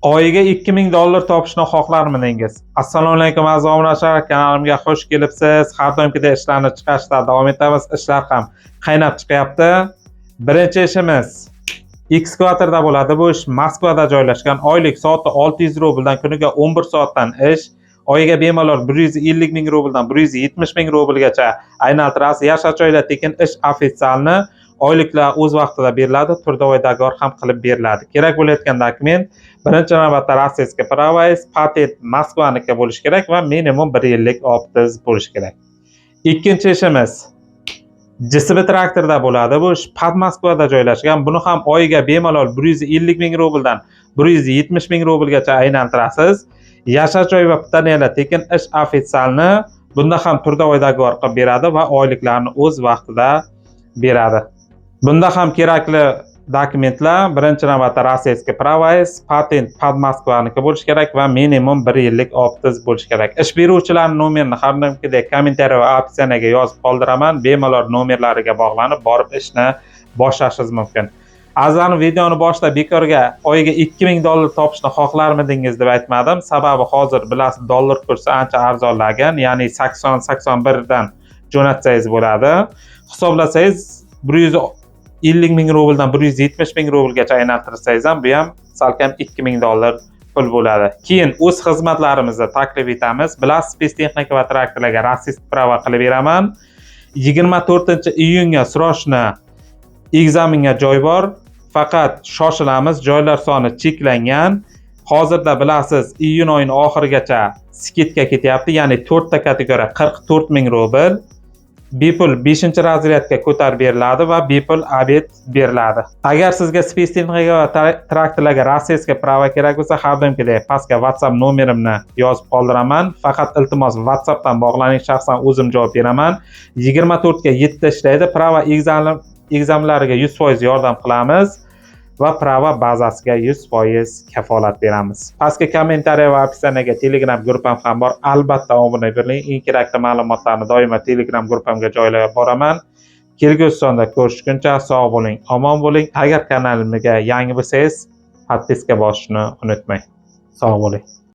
Oyiga 2000 dollar topishni xohlarmidingiz? Assalomu alaykum, aziz obunachilar, kanalimga xush kelibsiz. Har doimgidek ishlarni chiqarishda davom etamiz. Ishlar ham qaynab chiqyapti. Birinchi ishimiz ekskavatorda bo'ladi. Bu ish Moskvada joylashgan. Oylik soati 600 rubldan, kuniga 11 soatdan ish. Oyiga bemalol 150 ming rubldan 170 ming rublgacha aylantirasiz. Yashash joylar tekin, ish официальный, oyliklar o'z vaqtida beriladi, трудовой договор ham qilib beriladi. Kerak bo'layotgan dokument: birinchi navbatda российский права, patent Moskvaniki bo'lishi kerak va minimum bir yillik опыт ingiz bo'lishi kerak. Ikkinchi ishimiz JCB traktorda bo'ladi. Bu ish Podmoskvada joylashgan. Buni ham oyiga bemalol 150 ming rubldan 170 ming rublgacha aylantirasiz. Yashash joy va питание lar tekin, ish официальный. Bunda ham трудовой договор qilib beradi va oyliklarni o'z vaqtida beradi. Bunda ham kerakli dokumentlar: birinchi navbatda российский права, patent Podmoskvaniki bo'lishi kerak va minimum bir yillik опыт ingiz bo'lishi kerak. Ish beruvchilarning nomerini har doimgidek kommentariy va описание ga yozib qoldiraman. Bemalol nomerlariga bog'lanib, borib ishni boshlashingiz mumkin. Azizlarim, videoni boshida bekorga oyiga 2000 dollar topishni xohlarmidingiz deb aytmadim. Sababi hozir, bilasiz, dollar kursi ancha arzonlagan, ya'ni 80 81 dan jo'natsangiz bo'ladi. Hisoblasangiz, 150 ming rubldan 170 ming rublgacha aylantirsangiz ham, bu ham salkam 2000 dollar pul bo'ladi. Keyin o'z xizmatlarimizni taklif etamiz. Bilasiz, спецтехника va traktorlarga российский права qilib beraman. 24 iyunga срочно экзамен ga joy bor. Faqat shoshilamiz, joylar soni cheklangan. Hozirda, bilasiz, iyun oyining oxirigacha скидка ketyapti, ya'ni 4 ta kategoriya 44 ming rubl. Bepul 5 разряд ga ko'tarib beriladi va bepul обед beriladi. Agar sizga спецтехника va traktorlarga российский права kerak bo'lsa, har doimgidek pastga WhatsApp nomerimni yozib qoldiraman. Faqat, iltimos, WhatsAppdan bog'laning, shaxsan o'zim javob beraman. 24 ga 7 ishlaydi. Права экзамен lariga 100% yordam qilamiz va права bazasiga 100% kafolat beramiz. Pastki kommentariya va описание ga Telegram gruppam ham bor. Albatta obuna bo'ling. Eng kerakli ma'lumotlarni doimo Telegram gruppamga joylab boraman. Kelgusi sonda ko'rishguncha sog' bo'ling, omon bo'ling. Agar kanalimga yangi bo'lsangiz, подписка bosishni unutmang. Sog' bo'ling.